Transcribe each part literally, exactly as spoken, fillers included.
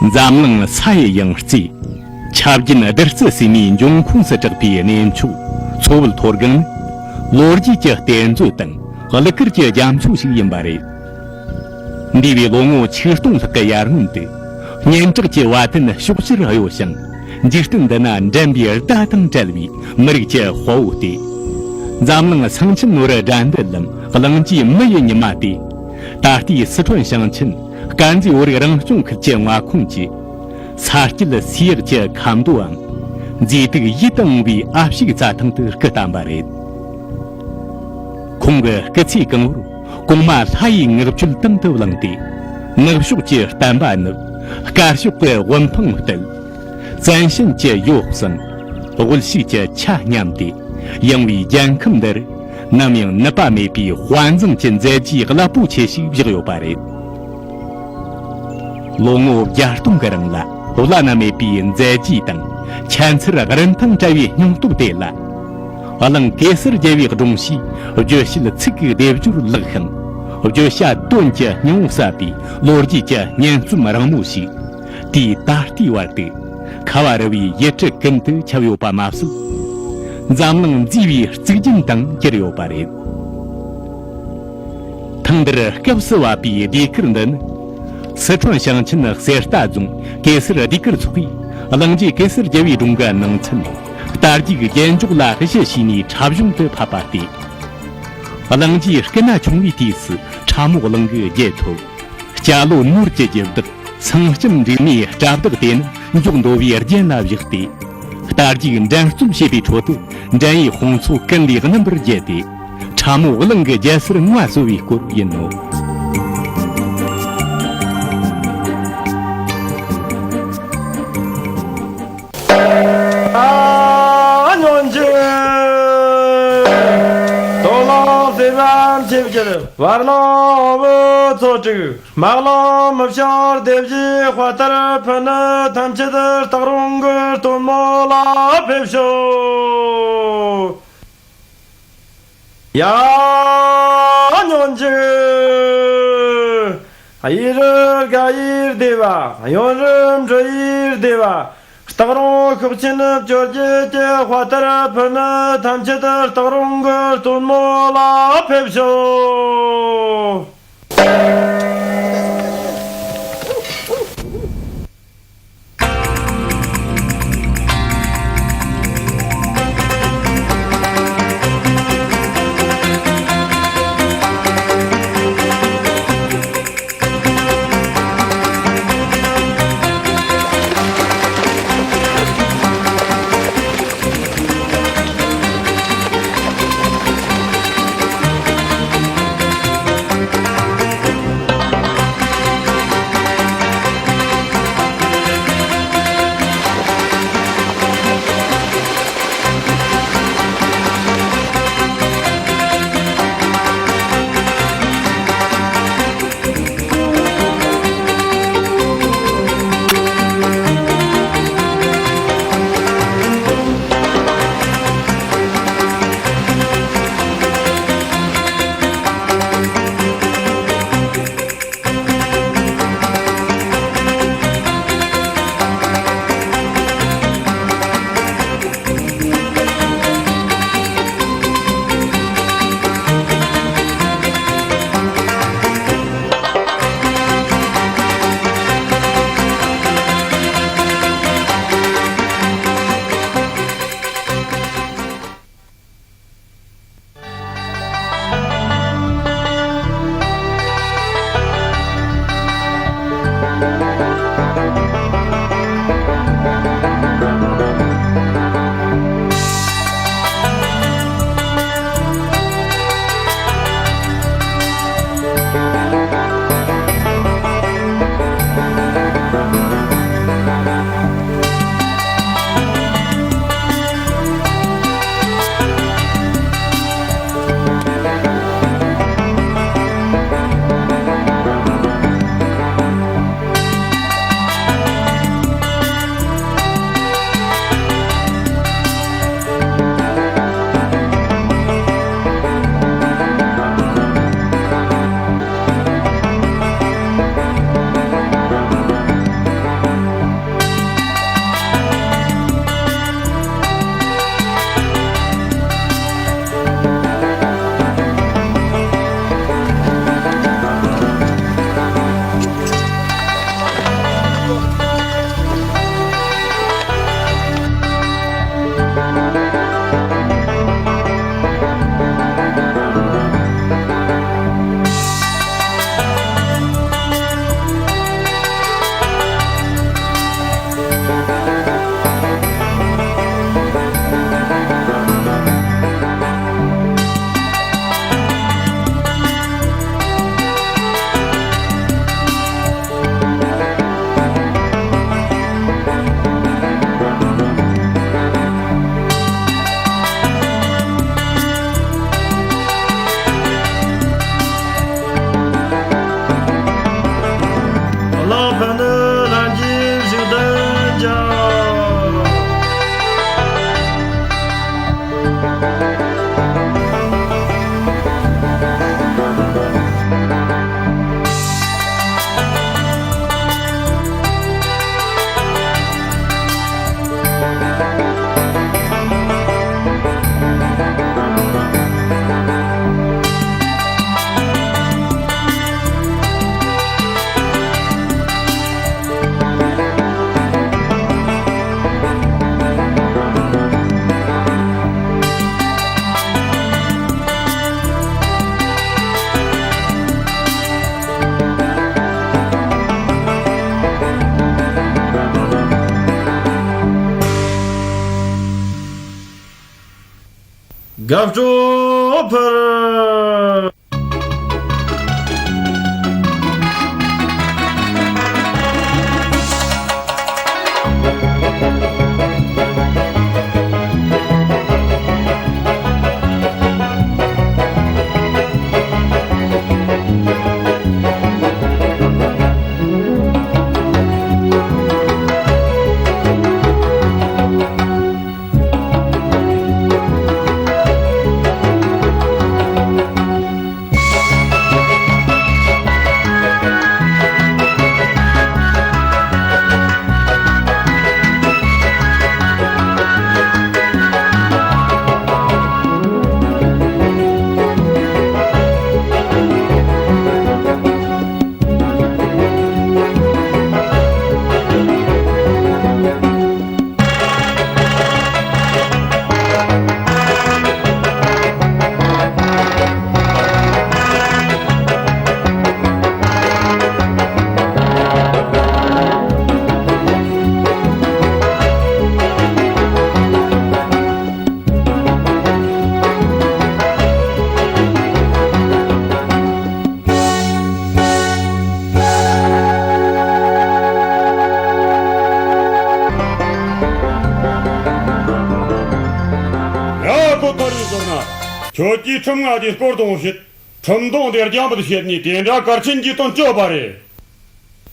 འཛམ་གླིང་ས་ཡི་ཡང་རྩེ། ཆབ་རྒྱུན་བདུད་རྩི་ཟེ་མའི་འབྱུང་ཁུངས་སུ་གྲགས་པའི་གནས་མཆོག་མཚོ་བོད་མཐོ་སྒང་ནི། ལོ་རྒྱུས་ཀྱི་གཏེར་མཛོད་དང་གླུ་གར་གྱི་རྒྱ་མཚོ་ཞིག་ཡིན་པ་རེད། འདས་པའི་ལོ་ངོ་ཆིག་སྟོང་ལྷག་གི་ཡར་སྔོན་དུ། སྙན་གྲགས་ཀྱི་བ་དན་ཕྱོགས་བཞིར་གཡོ་ཞིང་། འཇིག་རྟེན་འདི་ན་འགྲན་པའི་ཟླ་དང་བྲལ་བའི་མི་རིགས་ཀྱི་དཔའ་བོ་སྟེ། འཛམ་གླིང་སེང་ཆེན་ནོར་བུ་དགྲ་འདུལ་ལམ་གླིང་རྗེའི་མི་ཡི་ཉི་མ་སྟེ། ད་ལྟའི་སི་ཁྲོན་ཞིང་ཆེན་དཀར་མཛེས་བོད་རིགས་རང་སྐྱོང་ཁུལ་གྱི་མངའ་ཁོངས་ཀྱི་ས་སྐྱེད་སའི་ཡག་གི་ཁ་མདོའམ། མཛེས་སྡུག་ཡིད་དུ་འོང་བའི་ཨ་ཕྱུག་རྩྭ་ཐང་དུ་སྐུ་བལྟམས་པ་རེད། ཁོང་གི་སྐུ་ཚེ་གང་བོར་གོང་མ་ལྷ་ཡི་ངག་བཅོལ་དང་དུ་བླངས་ཏེ། ནུབ་ཕྱོགས་ཀྱི་བསྟན་པ་ནུབ། དཀར་ཕྱོགས་ཀྱི་དབུ་འཕང་བསྟོད། བཙན་གཤེན་གྱི་ཡོ་བསྲང་། དབུལ་ཕྱུག་གི་ཆ་སྙོམས་ཏེ། ཡངས་པའི་རྒྱལ་ཁམས་འདིར་ནམ་ཡང་ནུབ་པ་མེད་པའི་དཔའ་མཛངས་ཀྱི་མཛད་རྗེས་རླབས་པོ་ཆེ་ཞིག་བཞག་ཡོད་པ་རེད། ལོ་ངོ་བརྒྱ་སྟོང་གི་རིང་ལ་བླ་ན་མེད་པའི་མཛད་རྗེས་དང་། ཁྱད་མཚར་རིན་ཐང་བྲལ་བའི་སྙིང་སྟོབས་དེ་ལ། གླིང་གེ་སར་རྒྱལ་བའི་སྒྲུང་ཞེས་བརྗོད་བྱེད་ཚིག་གི་སྡེབ་སྦྱོར་ལེགས་ཤིང་། བརྗོད་བྱ་དོན་གྱི་སྙིང་བོ་ཟབ་པའི་ལོ་རྒྱུས་ཀྱི་སྙན་རྩོམ་རིང་མོ་ཞིག་དུས་ད་ལྟའི་བར་དུ་ཁ་བ་རི་བའི་ཡུལ་གྲུ་ཀུན་ཏུ་ཁྱབ་ཡོད་པ་མ་ཟད། འཛམ་གླིང་མཛེས་པའི་གཙུག་རྒྱན་དང་གྱུར་ཡོད་པ་རེད། ཐེངས་འདིར་སྐབས་སུ་བབས་པའི་ཟློས་གར་འདི་ནི། སི་ཁྲོན་ཞིང་ཆེན་གསེར་རྟ་རྫོང་གེ་སར་ཟློས་གར་ཚོགས་པས་གླིང་རྗེ་གེ་སར་རྒྱལ་བའི་སྒྲུང་གི་ནང་ཚན་རྟ་རྒྱུག་རྒྱན་འཇོག་ལ་གཞི་བྱས་ནས་འཁྲབ་གཞུང་དུ་ཕབ་པ་སྟེ། གླིང་རྗེའི་སྐུ་ན་ཆུང་བའི་དུས་སུ་ཁྲ་མོ་གླིང་གི་རྒྱལ་ཐོབ། སྐྱ་ལོ་ནོར་གྱི་རྒྱུ་བདག་ཚངས་སྐྱབས་འབྲུག་མོའི་སྐྲ་བདག་དེ་ནི་མགྱོགས་འདོད་པའི་རྒྱན་ལ་བཞག་སྟེ། རྟ་རྒྱུག་འགྲན་རྩོད་བྱེད་པའི་ཁྲོད་དུ་འགྲན་ཡུལ་དཔུང་ཚོགས་ཀུན་ལས་རྣམ་པར་རྒྱལ་ཏེ། ཁྲ་མོ་གླིང་གི་རྒྱལ་སར་མངའ་གསོལ་བའི་སྐོར་ཡིན་ནོ། ཨ་སྙན་འཇེབས། དོ་ལག་སེ་བན་ཆེ་བྱེད། བར་ལ་བུ་ཚོ་དྲུག་དམག་ལ་མི་བྱར་སྡེ་བཞིའི་དཔའ་རྟགས་ཕུ་ནུ་ཐམས་ཅད་སྟག་རོང་གི་སྟོན་མོ་ལ་ཕེབས་ཤོག་ཡ། སྙན་འཇེབས། གཡས་རུ་དགའ་ཡི་སྡེ་བ། གཡོན་རུ་འབྲི་ཡི་སྡེ་བ། སྟག་རོང་ཤོག་ཆེན་བཅོ་བརྒྱད་ཀྱི་དཔའ་རྟགས་ཕུ་ནུ་ཐམས་ཅད་སྟག་རོང་གི་སྟོན་མོ་ལ་ཕེབས་ཤོག་ཡབ་སྤྲོ་ཕུལ། ཡ། གོ་ཐོ་རི་ཟོར་ན། ཁྱོད་ཀྱིས་ཁྲིམས་ལྔ་སྡེ་སྐོར་དང་བཤད། ཁྲིམས་དང་སྡེ་རྒྱང་བུད་བཤད་ནས་དེ་འདྲ་གར་ཆེན་གྱི་དོན་སྤྱོད་པ་རེད།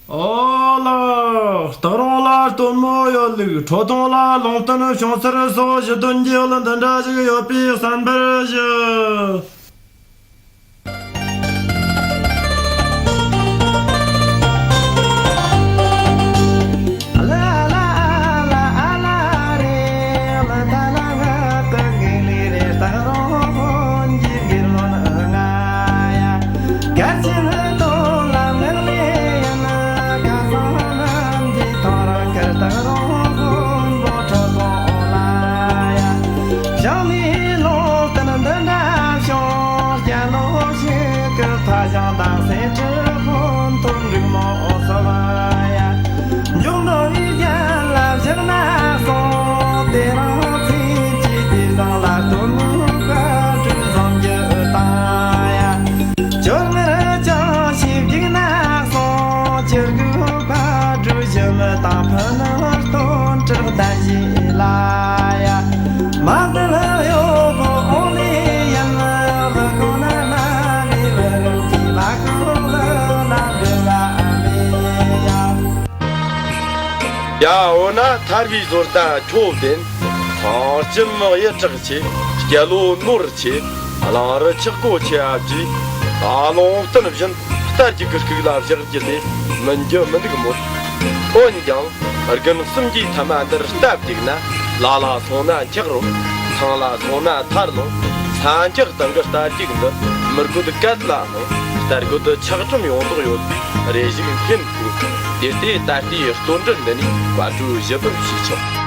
ཨོ་ལ། སྟག་རོང་ལ་སྟོན་མོ་ཡོད་ལུགས། ཁྲོ་ཐུང་ལ་ལུང་བསྟན་བྱུང་ཚུལ་སོགས་ཞུ་དོན་གྱི་འོག་འདི་འདྲ་ཞིག་ཡོད་པས་གསན་པར་ཞུ། ཅོར་ངར་ཅང་ཞིབ་ཀྱིས་ན་སོང་། ཅིར་གུ་ཕ་གྲུ་ཞི་མི་དང་ཕུ་ནུ་སྟོན་གྲགས་ལྡན་ཞིག་ལ་ཡ། མ་དེ་ལ་ཡོ་བོ་ཨོ་ལི་ཡན་ལ་གོ་ན་ན་ནི་བེ་རུ་ཀི་ལ་གོ་ལ་ན་བེ་ལ་ཨ་མི་ཡ། ཡ། འོ་ན་ཐར་བའི་བཟོ་ལྟ་ཁྱོད་བདེན། ཚང་སྤྱི་མི་ཡི་དྲག་ཆེ། སྐྱ་ལོ་ནོར་ཆེ། གླང་རི་ཆག་སྒོ་ཆེ་ཨ་བརྒྱུས། ད་ལུང་བསྟན་བཞིན་རྟ་རྒྱུག་གི་སྐུག་ལ་བཞག་རྒྱུ་ལས་མི་འགྱུར་མི་འདུག་མོད། འོན་ཀྱང་། དགུན་གསུམ་གྱི་ཐ་མ་འདིར་རྟ་རྒྱུག་ན། ལ་ལ་སོང་ན་འཁྱག་རོ། ཐང་ལ་སོང་ན་ཐར་ལོང་། ས་འཁྱག་སྟེང་གི་རྟ་རྒྱུག་འདི། མི་རྒོད་གད་ལ་ལྷུང་། རྟ་རྒོད་ཆག་གྲུམ་ཡོང་དོགས་ཡོད་པས་རེ་ཞིག་མཁྱེན་དགོས། དེ་ལྟས་ད་ལྟའི་བསྟོད་འགྲེལ་འདི་ནས་བཀའ་འཁྲོལ་ཞུ་བར་ཞུས་ཆོག།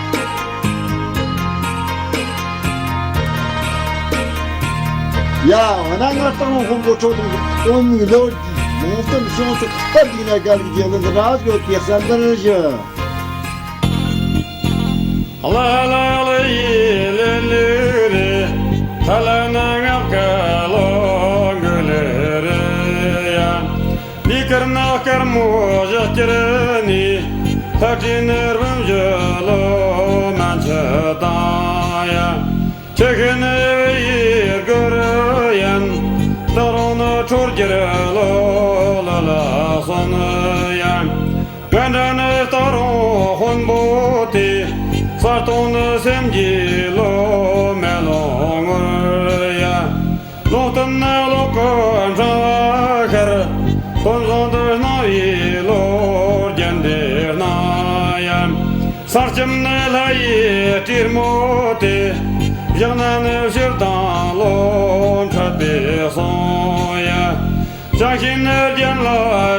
ཡ། འོ་ན་ང་སྟག་ལུང་དཔོན་པོ་ཁྲོ་ཐུང་གི་སྟོན་མོའི་ལོ་རྒྱུས་ལུང་བསྟན་བྱུང་ཚུལ་ལྟར་བསྒྲིགས་ན་དགའ་ལུགས་རྒྱལ་བློན་ར་ཡོད་པའི་གསན་པར་ཞུ། ལ་ལ་ལ་ཡི་ལེ་ལེ་རེ། ཐ་ལ་ན་ངག་ག་ལོ་གུ་ལེ་རེ་ཡ། ལི་ཀར་ན་དཀར་མོ་བཞག་ཀྱར་ནི། ཐ་ཏྲི་ནེར་བམ་བཞི་ལོ་མན་ཆད་དང་ཡ། ཆེ་ཁེ་ནེ་བེ་ཡི་གུ་རུ་ཡན། སྟག་རོང་ནི་ཁྲོ་རྒྱལ་ལོ་ལ་ལ་སོན་ཡ། ང་འདྲ་ནི་སྟག་རོང་དཔོན་པོ་དེ། ས་སྟོང་ནི་སེམས་ཀྱི་ལོ་མེ་ལོང་ངུར་ཡ། ལུང་བསྟན་ནི་ལོ་ཀུན་འཕྲང་བ་ཤར། སྟོན་བཟང་དུ་སྣང་བའི་ལོ་རྒྱན་དེ་སྣང་ཡ། ས་སྐྱིམ་ནི་ལྷ་ཡི་སྤྲེལ་མོ་དེ། བཞག་ན་ནི་ཕྱིར་དང་ལོ་འཕྲད་པའི་སོང་ཡ། ཅང་ཤེས་ནི་རྒྱན་ལ་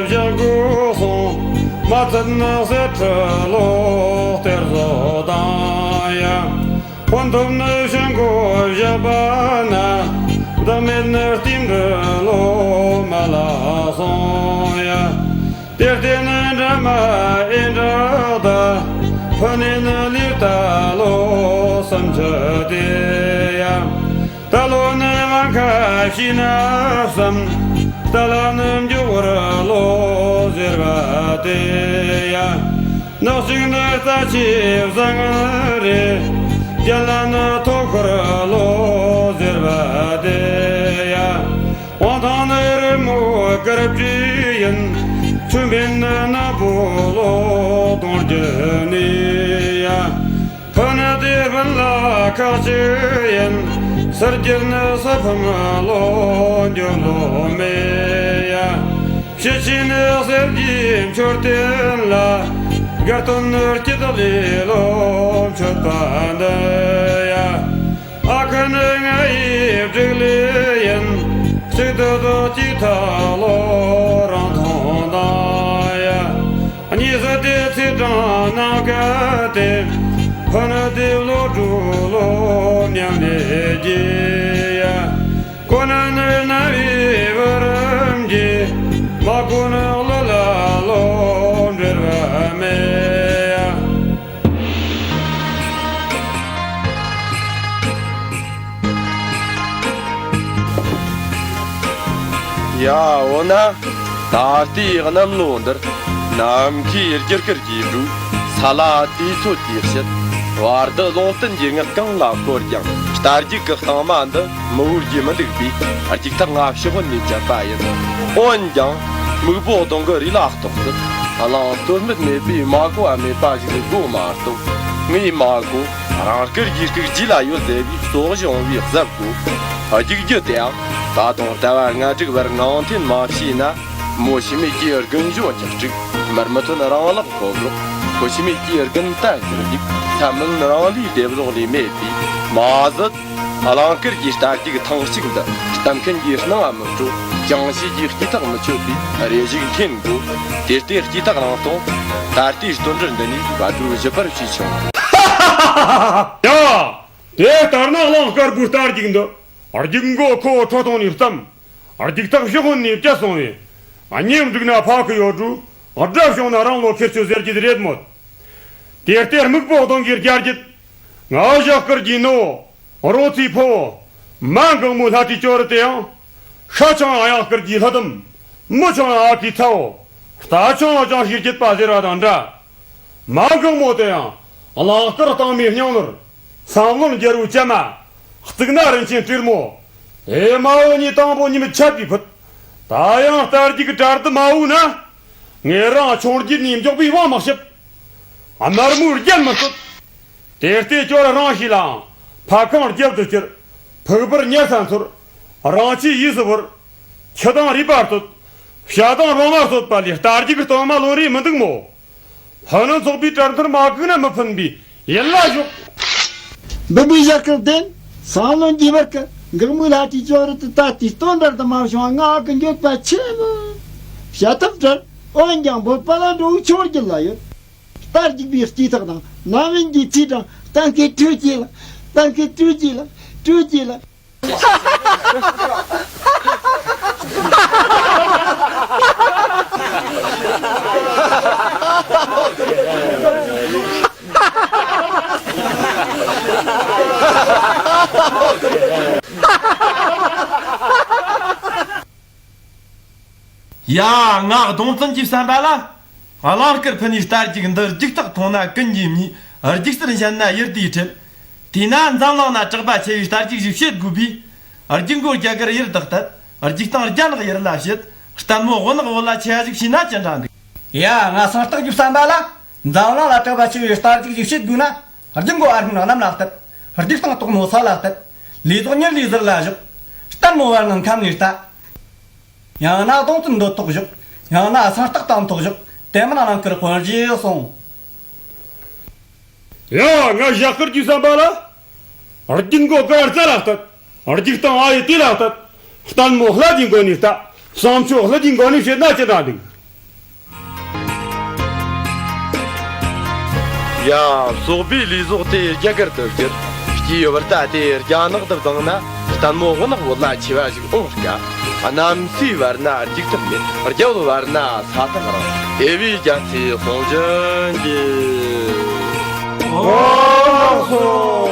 བཞག་དགོས་སོང་། མ་ཚད་ནི་གསེར་ཁྲི་ལོ་གཏེར་བཟོ་དང་ཡ། ཕུན་ཐོབས་ནི་ཕྱི་མགོ་བཞག་པ་ན། བདག་མེད་ནི་རྟེན་འབྲེལ་ལོ་མ་ལ་སོང་ཡ། དེར་བརྟེན་ནི་འདྲ་མ་ཨེ་འདྲ་ད། ཕུ་ནེ་ནི་ལིར་ད་ལོ་སུམ་ཅུ་དེ་ཡ། ད་ ཞིག་ན་བསམ། རྟ་ལ་ནི་མགྱོགས་པར་སློབ་ཟེར་བ་དེ་ཡ། ནག་ཅིག་ནི་རྩ་ཆེ་བཟང་ངན་རེད། རྒྱལ་ལ་ནི་ཐོག་ཁར་སློབ་ཟེར་བ་དེ་ཡ། དབང་ཐང་ནི་རི་མོ་དཀར་བྲིས་ཡིན། ཆུ་མིན་ནི་ནག་པོ་ལོ་དོང་རྒྱུ་ནི་ཡ། ཕུ་ནི་དེ་སྤུན་ལ་ཁག་ཅིག་ཡིན། ཟུར་གྱི་ནི་ས་ཕམ་ལོ་འགྱོ་ལོ་མེ་ཡ། ཕྱི་ཕྱི་ནི་གསེར་གྱི་མཆོད་རྟེན་ལ། དགའ་སྟོན་ནི་སྐྱིད་ལས་ལོ་མཆོད་པ་འདི་ཡ། ཨ་ཁུ་ནི་ང་ཡི་སྒྲིག་ལེ་ཡིན། གཅིག་ཏུ་ཏུ་གཅིག་ཐག་ལོ་རང་མཐོང་དང་ཡ། གཉིས་སུ་དེ་ཚེ་དྲང་ནམ་མཁའ་སྟེ། ཕུ་ནུ་དེ་བློ་གྲོས་ལོ་མཉམ་ལས་རྒྱས་ཡ། གོ་ན་ནི་རྣ་བའི་བུ་རམ་གྱི། མ་གོ་ནི་བློ་ལ་ལོ་འབྲེལ་བ་མེད་ཡ། ཡ་འོ་ན། ད་ལྟའི་གནམ་ལོ་འདིར། ནམ་མཁའི་རྒྱུ་སྐར་གྱི་དྲུག་ས་ལ་དུས་ཚོད་ཀྱི་ཕྱེད། བར་དུ་རླུང་བརྟན་གྱི་ངག་གང་ལ་བསྐོར་ཀྱང་། རྟ་རྒྱུག་གི་རྟིང་མ་འདི་མི་བོར་རྒྱུ་མི་འདུག་པས། རྒྱུག་ཐག་ང་ཕྱི་ཧོན་ནས་བཅད་པ་ཡིན། འོན་ཀྱང་། སྨུག་པོ་གདོང་གི་རི་ལ་གཏོགས་སྲིད། གླང་སྟོད་སྨད་མེད་པའི་མ་གོ་བ་མེད་པ་ཞིག་དགོ་མ་གཏོགས། ངས་མ་གོ། རང་སྐད་ཀྱི་སྐུགས་རྗེས་ལ་ཡོད་ཟེར་བའི་སོག་གཞུང་བའི་གཟབ་དགོ། རྒྱུག་རྒྱུ་དེའང་ད་དུང་ཟླ་བ་ལྔ་དྲུག་བར་ངང་འཐེན་མ་བྱས་ན། མོ་ཤི་མེད་ཀྱི་རྒུན་གཞོན་ཆག་སྒྲིག་མར་མི་ཐོན་རང་ལག་ཁོ་ལོག་ཁོ་ཤི་མེད་ཀྱི་རྒུན་ལྟ་འགྱུར་རྒྱུག་ས་མིན་རང་ལུས་སྡེབ་ལོག་ལས་མེད་པས་མ་ཟད། གླང་དཀར་གྱི་རྟ་རྒྱུག་ཐེངས་གཅིག་འདི་གཏམ་མཁན་གྱི་སྣང་བ་མི་སྤྲོ། ཅང་ཤེས་ཀྱི་སྐྱེས་ཐག་མི་ཆོད་པའི་རེ་ཞིག་འཐེན་དགོས། དེ་ལྟའི་སྐྱེས་ཐག་བླངས་དང་། ད་ལྟའི་སྟོན་འབྲེལ་འདི་ནས་བར་དུ་བཞི་པར་ཞུས་ཆོག་ཡ། དེ་ལྟར་ན་གླང་དཀར་པོའི་རྟ་རྒྱུག་འདི་རྒྱུག་མགོ་ཁོ་ཁྲོ་ཐུང་ནས་བརྩམས། རྒྱུག་ཐག་ཕྱི་ཧོན་ནས་བཅད་སོང་བས། གཉེན་འགྲིག་ན་ཕ་གི་ཡོད་འགྲོ། དགྲ་བྱུང་ན་རང་ལོ་ཁེར་ཆོད་ཟེར་རྒྱུ་རེད་མོད། དེ་ལྟའི་སྨུག་པོ་གདོང་གི་རྒྱ་རྒྱུད། ང་བཞག་དཀར་གྱི་ནོ། རོ་ཚིའི་ཕོ། མ་འགག་མོ་ལྷ་ཁྲིའི་ཅོ་རི་དེ་ཡང་། ཤ་ཆང་གཡང་དཀར་གྱི་ལྷ་ལྡུམ། མི་ཆང་ཨ་ཁུའི་ཚ་བོ། རྟ་ཆང་ལྕང་ཤིང་སྐྱིད་པ་ཟེར་བ་དང་འདྲ། མ་འགག་མོ་དེ་ཡང་། གླང་དཀར་སྟག་མའི་སྙིང་ནོར། བསམ་བློ་རྒྱལ་བོའི་བཅའ་མ། གཙུག་ན་རིན་ཆེན་སྤྲེལ་མོ། དེ་མ་བུ་གཉིས་དང་པོ་ཉི་མ་ཆད་པའི་ཕུད། ད་ཡང་རྟ་རྒྱུག་གི་གྲལ་དུ་མ་བུ་ན། ངེད་རང་ཆུང་རྒྱུད་ནས་མགྱོགས་པའི་དབང་མ་ཞིབ། དམར་མོའི་རྒྱན་མི་རྩོད། དེ་ལྟའི་ཅོ་རི་རང་ཞིག་ལའང་ཕ་ཁང་རྒྱབ་ཏུ་བསྐྱུར། ཕུག་པར་ཉལ་ས་འཚོལ། རང་ཆས་ཡིས་སུ་བོར། ཁྱི་དང་རུས་པ་རྩོད། བྱ་དང་རོ་མ་རྩོད་པ་ལས་རྟ་རྒྱུག་གི་སྟོན་མ་ལོན་རེ་མི་འདུག་མོ། ཕུ་ནུ་ཚོགས་པའི་གྲལ་མཐར་མ་བཀུག་ན་མི་ཕན་པས་ཡིད་ལ་ཞོག་འབུམ་པའི་ཞྭ་སྐུར་ལྡན། སང་ལོ་འདི་བར་གི་འགག་མོའི་ལྷ་ཁྲིའི་ཅོ་རི་དུ་ད་ལྟའི་སྟོན་འབྲེལ་དུ་མ་བྱུང་བ་ང་གི་འགྱོད་པ་ཆེ་མོ། བྱ་ཐབས་བྲལ། འོན་ཀྱང་བོད་པ་ལ་འགྲོ་བའི་ཆུང་རྒྱུད་ལ་ཡོད། རྟ་རྒྱུག་པའི་སྐྱེས་ཐག་དང་ན་བུན་གྱི་ཚིག་དང་གཏན་འཁེལ་སྤྲོད་ཀྱི་ལ། གཏན་འཁེལ་སྤྲོད་ཀྱི་ལ། སྤྲོད་ཀྱི་ལ། ཡ། ང་གདོང་བཙན་གྱི་བསམ་པ་ལ། གླང་དཀར་ཕུ་ནུའི་རྟ་རྒྱུག་འདི་རྒྱུག་ཐག་ཐུང་ན་ཀུན་གྱིས་མཉེས། རྒྱུག་སར་འཕྱན་ན་ཡུལ་དེའི་ཁྲིད། དེས་ན་འཛམ་གླིང་ན་གྲགས་པ་ཆེ་བའི་རྟ་རྒྱུག་ཞིག་བྱེད་དགོས་པས། རྒྱུག་མགོ་རྒྱ་གར་ཡུལ་དུ་གཏད། རྒྱུག་སྟངས་རྒྱ་ནག་ཡུལ་ལ་བྱེད། ལྟད་མོ་བོད་ནག་བོད་ལ་ཆེ་བ་ཞིག་བྱས་ན་ཅི་འདྲ་འདུག་ཡ། ང་སངས་རྟགས་ཀྱི་བསམ་པ་ལ། འཛམ་གླིང་ལ་གྲགས་པ་ཆེ་བའི་རྟ་རྒྱུག་ཞིག་བྱེད་དགོས་ན། རྒྱུག་མགོ་ཨར་སྔོན་གནམ་ལ་གཏད། རྒྱུག་སྟངས་དོག་མོ་ས་ལ་གཏད། ལས་ཐོག་གཉེར་ལས་ཟུར་ལ་བཞག་ལྟད་མོ་བར་ན་ཁམས་ནས་ལྟ། ཡང་ན་གདོང་བཙན་འདོད་ཐོག་བཞག་ཡང་ན་སངས་རྟགས་དམ་ཐོག་བཞག་དེ་མིན་གླང་དཀར་དཔོན་རྗེས་གསུངས། ཡ། ང་ཞྭ་དཀར་གྱི་བསམ་པ་ལ། རྒྱུག་མགོ་དཀར་རྩ་ལ་གཏད། རྒྱུག་སྟངས་ཨ་ཡེ་དེ་ལ་གཏད། ལྟད་མོ་ལྷ་དེའི་མགོ་ནས་ལྟ། བསམ་ཚུལ་ལྷ་དེའི་མགོ་ནས་བཤད་ན་ཅི་འདྲ་འདུག་ཡ། སོག་པོའི་ལུས་ཟོག་དེ་རྒྱ་གར་དུ་བསྐྱུར། སྐྱེས་བུ་རྟ་དེ་རྒྱ་ནག་ཏུ་བཏང་ན། ལྟད་མོ་བོད་ནག་བོད་ལ་ཆེ་བ་ཞིག་འོང་དཀའ། གནམ་སའི་བར་ན་རྒྱུག་ཐབས་མེད། རྒྱ་བོད་བར་ན་ས་ཐག་རིང་། དེ་བས་རྒྱ་ཚའི་གསུང་བཞིན་གྱིས། ཨོ་ལགས་སོ།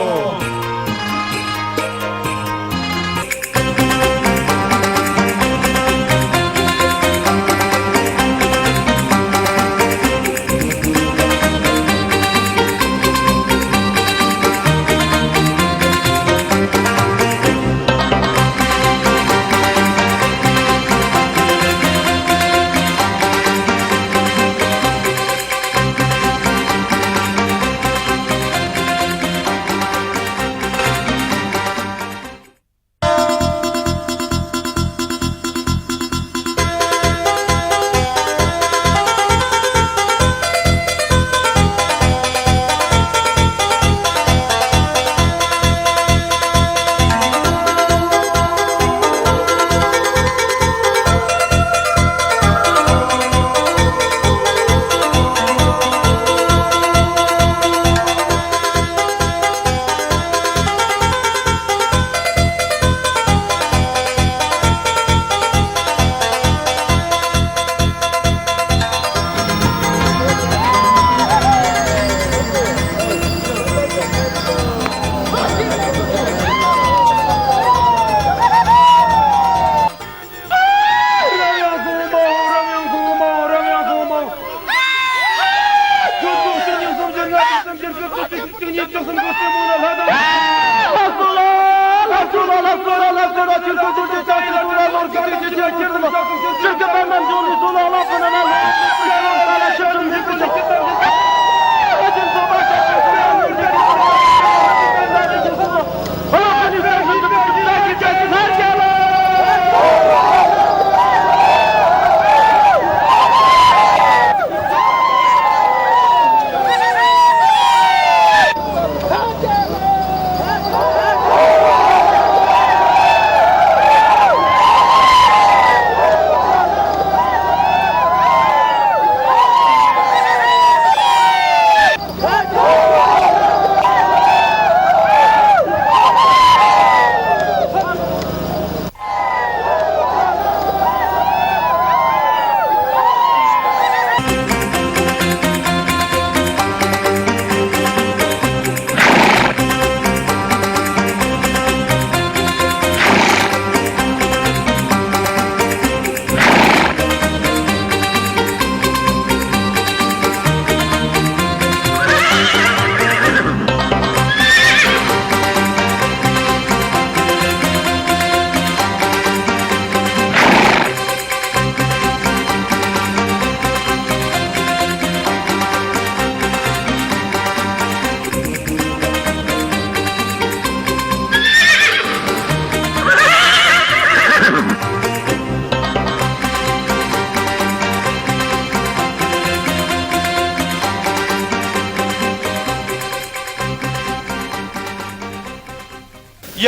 ཡ།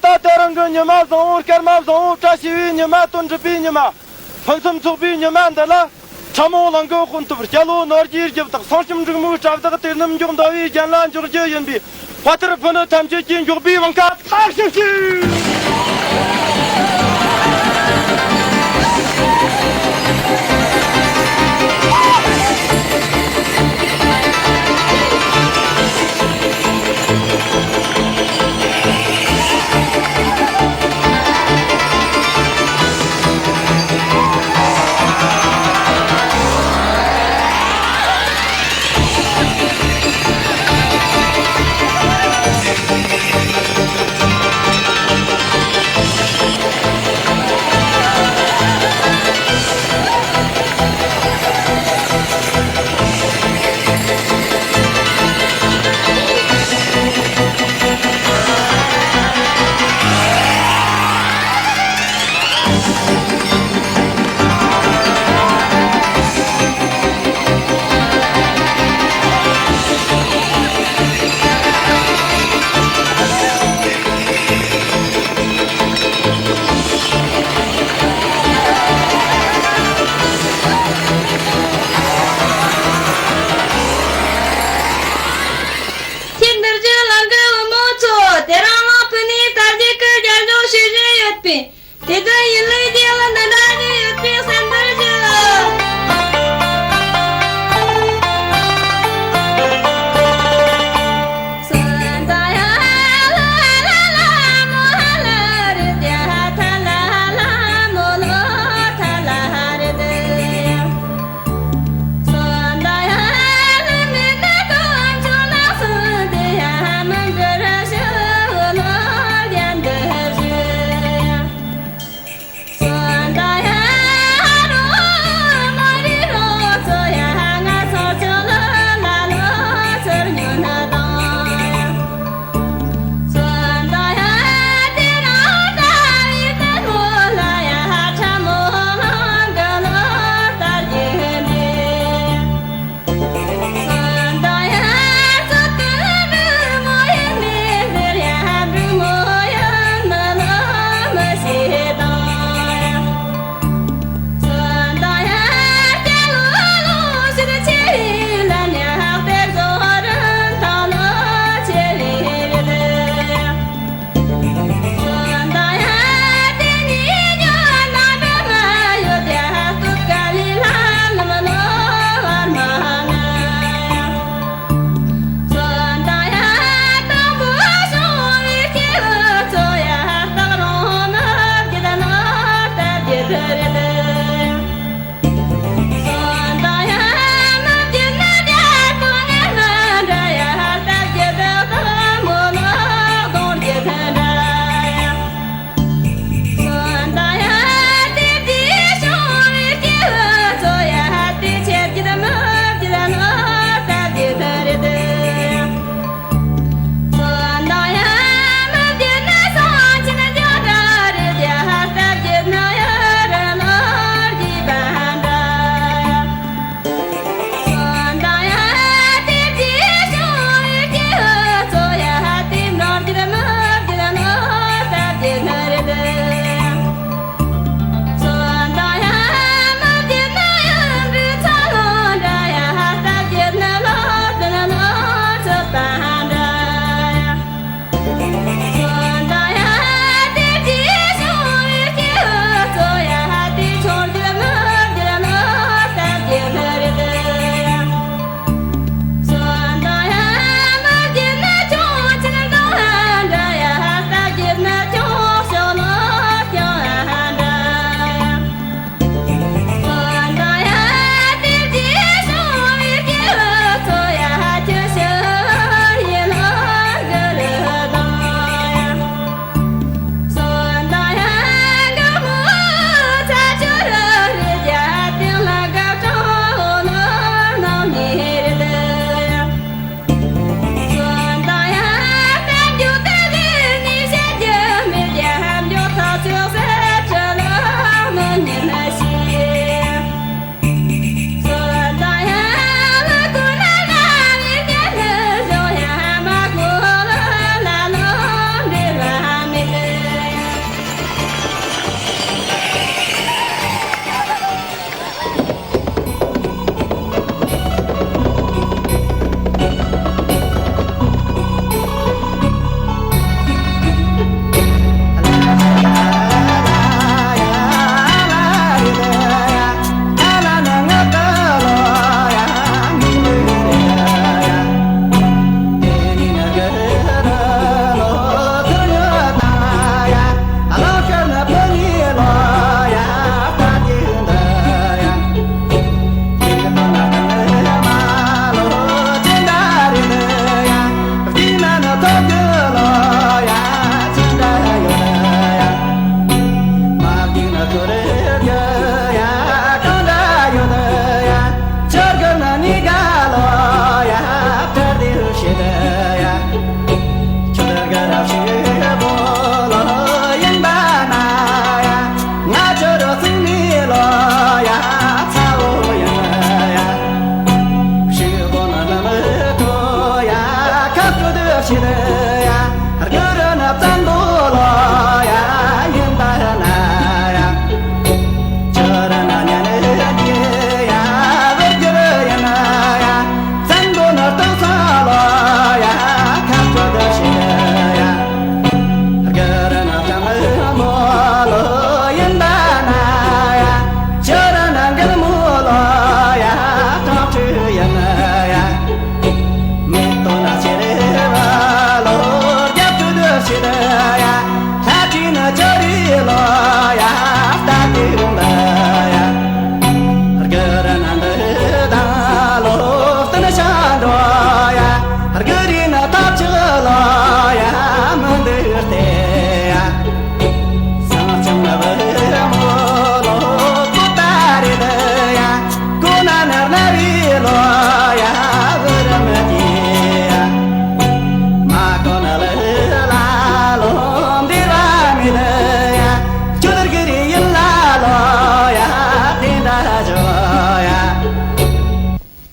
ད་དེ་རིང་གི་ཉི་མ་བཟང་བོ། སྐར་མ་བཟང་བོ། བཀྲ་ཤིས་པའི་ཉི་མ། དོན་འགྲུབ་པའི་ཉི་མ། ཕུན་སུམ་ཚོགས་པའི་ཉི་མ་འདི་ལ། ཁྲ་མོ་གླིང་གི་དཔོན་ཐུབ། སྐྱ་ལོ་ནོར་གྱིས་རྒྱབ་བཏགས། སེང་ཞིམ་འབྲུག་མོའི་སྲབ་དག་དེ་རྣམས་མགྱོགས་འདའ་བའི་རྒྱན་ལ་འཇོག་རྒྱུ་ཡིན་པས། དཔའ་ཐར་ཕུ་ནུ་ཐམས་ཅད་ཀྱིས་མགྱོགས་པའི་དབང་ཁ་ལྟ་ཞིག་ཞུ།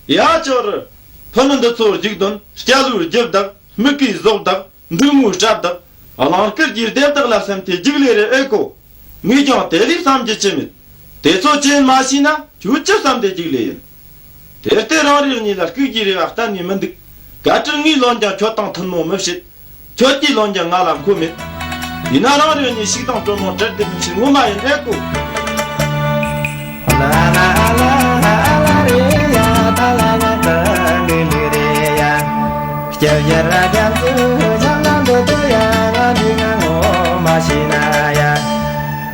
ཡ་ཅོ་རི། ཕུ་ནུ་འདི་ཚོ་རྒྱུག་དོན་སྐྱ་ལུའི་རྒྱུ་བདག་མིག་གིས་བཟོ་བདག་འབྲུག་མོའི་སྐྲ་བདག་གླང་དཀར་གྱི་སྡེ་བདག་ལ་སེམས་ཐེ་རྒྱུག་ལས་རེ་ཨེ་གོ། ངས་ཀྱང་དེ་ལས་བསམ་རྒྱུ་ཅི་མེད། དེ་ཚོ་ཅི་ཡིན་མ་ཤེས་ན་ཁྱོད་ཅི་བསམ་དེ་རྒྱུག་ལས་ཡིན། དེ་ལྟས་རང་རེ་གཉིས་ལ་ལྐུགས་ཀྱི་རེ་བ་གཏན་ནས་མི་འདུག་བཀའ་དྲིན་ངས་ལོན་ཀྱང་ཁྱོད་དང་ཐུན་མོང་མི་བྱེད། ཁྱོད་ཀྱིས་ལོན་ཀྱང་ང་ལ་མཁོ་མེད། ཡིན་ན་རང་རེ་གཉིས་ཤིག་དང་དྲོན་མོ་བྲལ་ཏེ་མི་ཕྱིར་ངོ་མ་ཡིན་ཨེ་གོ།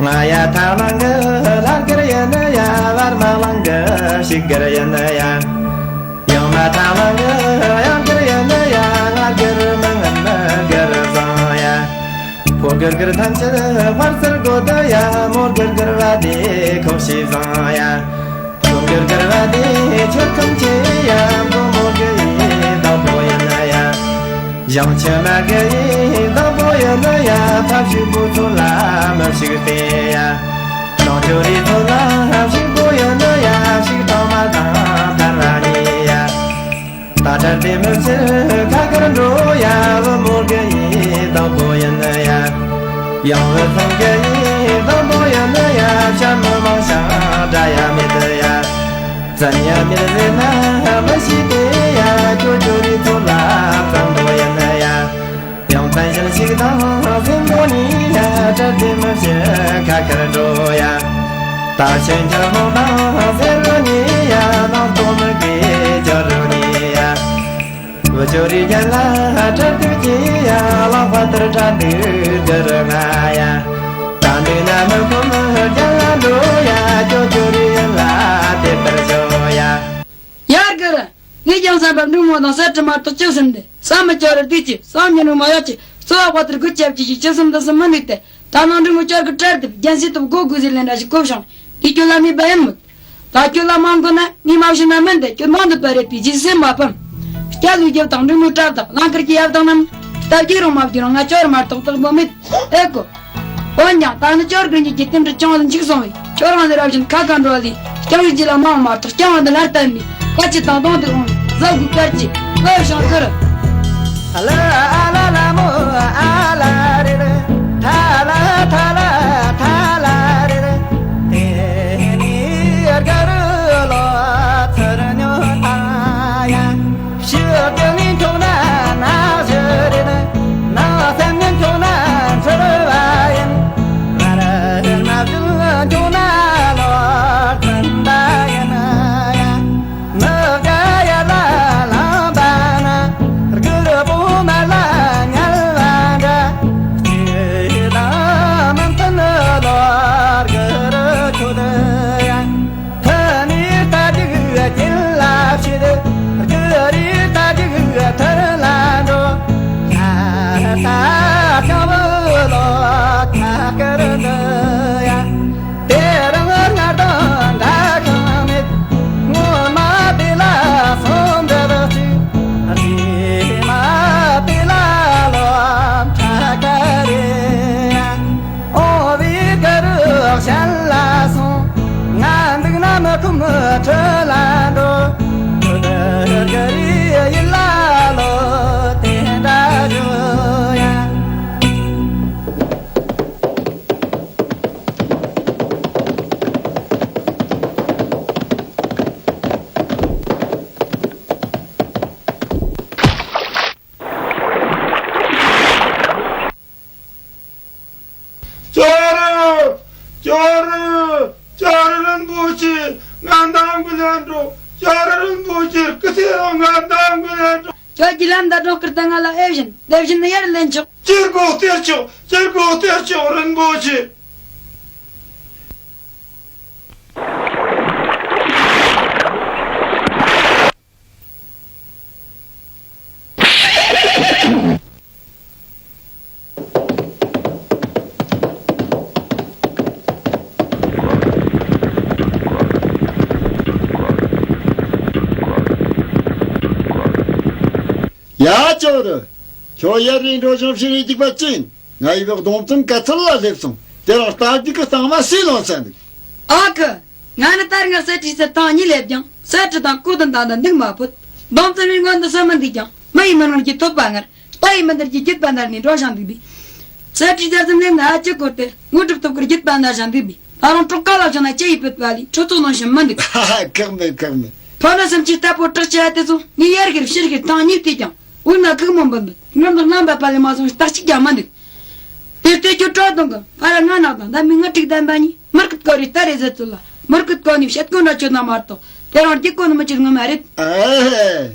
ང་ཡ་ཐ་མ་གི་ལར་གར་ཡིན་ཡ་བར་མ་ལང་གི་ཤིག་གར་ཡིན་ཡ། ཡང་མ་ཐ་མ་གི་ཡང་གར་ཡིན་ཡ་ང་གར་མི་ངན་མི་གར་བཟང་ཡ། ཕོ་གར་གར་ཐམས་ཅད་ཕར་ཚུར་དགོད་ཡ། མོ་གར་གར་བ་དེ་ཁོག་ཤེས་བཟང་ཡ། ཁོ་གར་གར་བ་དེ་ཁྱོད་ཁམས་ཆེ་ཡ། མོ་མོ་གི་ཡི་དང་པོ་ཡིན་ཡ། ཞང་ཆེན་མ་གི་ཡི་དང་པོ་ཡིན་ཡ། ཐབས་ཤིག་པོ་ཚོ་ལ་མི་ཞིག་བལྟས་ཡ། ནང་ཆོས་རིག་ཚོ་ལ་ཞིག་པོ་ཡིན་ཡ། ཞིག་ཐོག་མ་དང་དར་བ་ནི་ཡ། ད་ལྟར་དེ་མི་ཕྱིར་ཁ་ཁར་འགྲོ་ཡ། བུ་མོ་གི་ཡི་དང་པོ་ཡིན་ཡ། ཡང་བུ་ཚང་གི་ཡི་དང་པོ་ཡིན་ཡ། ཤ་མི་མང་ཤ་འདྲ་ཡ་མེད་ཡ། བཙན་ཡ་མེད་ཟེར་ན་མི་ཤེས་ཏེ་ཡ། ཁྱོད་ཁྱོད་རིགས་ཚོ་ལ་བཙན་པོ་ཡིན་ཡ། ཡང་བཙན་ཞིང་ཞིག་དང་སེམས་པོ་ནི་ཡ། གྲལ་དེ་མི་ཕྱིར་ཁ་ཁར་འགྲོ་ཡ། ད་ཆེན་ཁྱར་མོ་དང་ཟེར་རོ་ནི་ཡ། ནང་སྟོང་མི་དགེ་སྦྱོར་རོ་ནི་ཡ། བུ་ཆོ་རི་རྒྱན་ལ་གྲལ་དུ་སྐྱེ་ཡ། ལག་པ་ལྟར་གྲ་འདུག་འདིར་ང་ཡ། ད་འདི་ན་མི་ཁོམ་རྒྱ་ལ་འགྲོ་ཡ། ཅོ་ཅོ་རི་ཡན་ལ་དེ་ལྟར་ཤོག་ཡ། ཡར་གི་ར། ངས་ཀྱང་བསམ་པ་འབྲུག་མོ་དང་གསེར་ཁྲི་མ་གཏོགས་ཅི་བསམ་འདི་བསམ་མི་ཅོ་རི་དུས་ཀྱི་བསམ་མྱི་ནུ་མ་ཡག་ཅི་གཙོ་བ་དཔའ་ཐུར་རྒུད་ཅབ་ཅི་ཞིག་ཅི་བསམ་འདི་བསམ་མི་འདུག་སྟེ། ད་ནང་འབྲུག་མོ་ཅར་གི་གྲལ་དུ་རྒྱན་སྲིད་དུ་སྒོ་དགོས་ཟེར་ལེན་ར་ཞིག་གོ་བྱུང་། འདི་ཁྱོད་ལ་མི་པ་ཡིན་མོད། ད་ཁྱོད་ལ་མ་མགོ་ན་ངས་མ་བྱིན་ན་མིན་ཏེ་ཁྱོད་མང་དུ་པ་རེད་པའི་རྗེས་སེམས་མ་ཕམ། སྐྱ་ལུས་རྒྱབ་དང་འབྲུག་མོའི་གྲབས་དང་ལང་ཀར་གྱི་ཡབ་དང་རྣམས་སྟབས་ཀྱིས་རུང་མ་བགྱིས་རུང་ང་ཅོར་མ་གཏོགས་རྟག་པོ་མེད་ཨེ་གོ། འོན་ཀྱང་ད་ནི་ཅོར་གི་ཉིད་ཀྱི་རྟེན་འབྲེལ་ཅང་ལ་འཇིག་སོང་བས་ཁྱོད་རང་ལས་རབ་བཞིན་ཁ་ཁ་འགྲོ་ལས་སྐྱང་བའི་རྗེས་ལ་མང་མ་གཏོགས་སྐྱང་བ་འདི་ལྷར་བསྟན་ནས་བཀའ་ཅི་དང་དོན་དུ་འོང་བས་གཟབ་དགོས་སྐར་གྱི་བཀའ་བཞིན་ཟེར། ཨ་ལ་ཨ་ལ་ལ་མོ་ཨ་ལ་རེ་རེ། ཐ་ལ་ཐ་ལ་ཐ་ལ་རེ་རེ། དེ་ནི་དགའ་རུ་ལོ་ཚུར་ཉོ་ད་ཡ། ཕྱི་རྒྱལ་ནི་འཁྱོག་ན་ན་ཞུ་རེ་ན། ན་སེམས་ནི་འཁྱོག་ན་ཚུར་བ་ཡིན། ང་ར་ན་བུ་འཁྱོག་ན་ལོ་ཚུར་ད་ཡིན་ཡ། མི་དགའ་ཡ་ལ་ལངས་པ་ན། རྒུད་པོ་མ་ལ་ཉལ་བ་འདྲ། སྐྱིད་དང་མི་མཐུན་ལོ་རྒུད་ཁྱོད་ཡ། ཕ་ནི་རྟ་རྒྱུག་རྒྱུན་ལ་བྱེད། རྒྱུ་རི་རྟ་རྒྱུག་ཐུར་ལ་འགྲོ། ཡ་རྟ་སྐྱོང་བུ་ལོ་ཁ་ཀར་འདི་ཡ། དེ་རིང་སྔར་དང་འདྲ་གང་མེད། སྔོན་མ་དེ་ལ་སོང་འདྲ་ཅིག་རྗེས་མ་དེ་ལ་ལོ་ཁྲ་ཀ་རེ། ཨོ་བི་ག་རུ་ཞལ་ལ་སོང་། ང་འདུག་ན་མི་ཁོམ་ཁྲི་ལ་འགྲོ། ཁྲི་ག་རི་ཡིན་ལ་ལོ་དེ་འདྲ་བྱོས་ཡ། ཅོ་རི། ཅོ་རི། ཅོ་རི་རིན་པོ་ཆེ་ང་འདང་གི་ལན་འགྲོ། ཅོ་རི་རིན་པོ་ཆེ་སྐུ་ཚེ་ཡང་ང་འདང་གི་ལན་འགྲོ། ཁྱོད་ཀྱི་ལན་ད་སྒྲོག་སྐུར་ད་ང་ལ་ཨེ་བཞིན་ལེ་བཞིན་ནི་ཡར་ལེན་ཆོག་ཅེར་གོ་སྟེར་ཆོག་ཅེར་གོ་སྟེར་ཆོག་རིན་པོ་ཆེ། ཡ་ཅོ་རི། ཁྱོད་ཡར་རིང་འགྲོ་བྱུང་ཕྱིར་རིང་རྒྱུག་པ་ཅི་ཡིན། ང་ཡི་བག་སྡོམ་ཙམ་ག་ཚོད་ལ་སླེབས་སོང་། དེ་རིང་རྟ་རྒྱུག་གི་གཙང་མ་སུས་ལོན་ས་འདུག་ཨ་ཁུ། ང་ནི་ད་སྔར་གསེར་ཁྲིའི་ཚུལ་ཐང་གཉིས་ལས་ཀྱང་ གསེར་ཁྲི་དང་སྐུ་དང་མདའ་དང་འདུག་མ་ཕོད། སྡོམ་བརྩོན་པའི་སྔོན་དུ་སོན་མི་འདུག་ཀྱང་། མི་ཡི་མི་སྣང་གི་ཐོད་པ་ངར། རྟ་ཡི་མི་འདར་གྱི་སྐྱིད་པ་འདར་ནས་འགྲོ་ཞིང་འདུག་པས། གསེར་ཁྲི་རྒྱལ་སྲིད་ལེན་ན་ཨ་ཅི་སྐོར་ཏེ། དངོས་གྲུབ་ཐོབ་ཀྱི་སྐྱིད་པ་འདར་ཞིང་འདུག་པས། ད་རུང་གྲོགས་ཀ་ལ་བྱུང་ན་ཅི་ཡི་ཕོད་པ་ལས་ཁྲི་ཚོ་ནང་བཞིན་མི་འདུག་ཁག་མེད་ཁག་མེད། ཕོ་ནུ་སེམས་ཀྱི་རྟ་ཕོ་བྲག་ཅ་དེ་ཚོ་ངའི་ཡར་གིར་ཕྱིར་གིར་ཐང་གཉིས་བལྟས་ཀྱང་། འུར་ན་གུག་མོ་འབུད་འདུག་སྔོན་དུ་རྣམ་པ་པ་ལས་མ་སོང་རྟགས་གཅིག་ཀྱང་མི་འདུག་དེ་ལྟས་ཁྱོད་སྤྲོ་གཏོང་གི་ཕ་ར་ང་ནག་དང་འདབ་མའི་ང་དྲུག་ལྡན་པ་གཉིས་མུར་གུད་ཀོ་རི་ལྟ་རེ་ཟེར་ཚུལ་ལ་མུར་གུད་ཀོ་ནི་བཤད་ཀུན་ར་ཆོད་ན་མ་གཏོགས་དེ་རང་རྒྱུག་ཀོ་ནི་མི་ཅིག་ངོ་མ་རེད། ཨེ།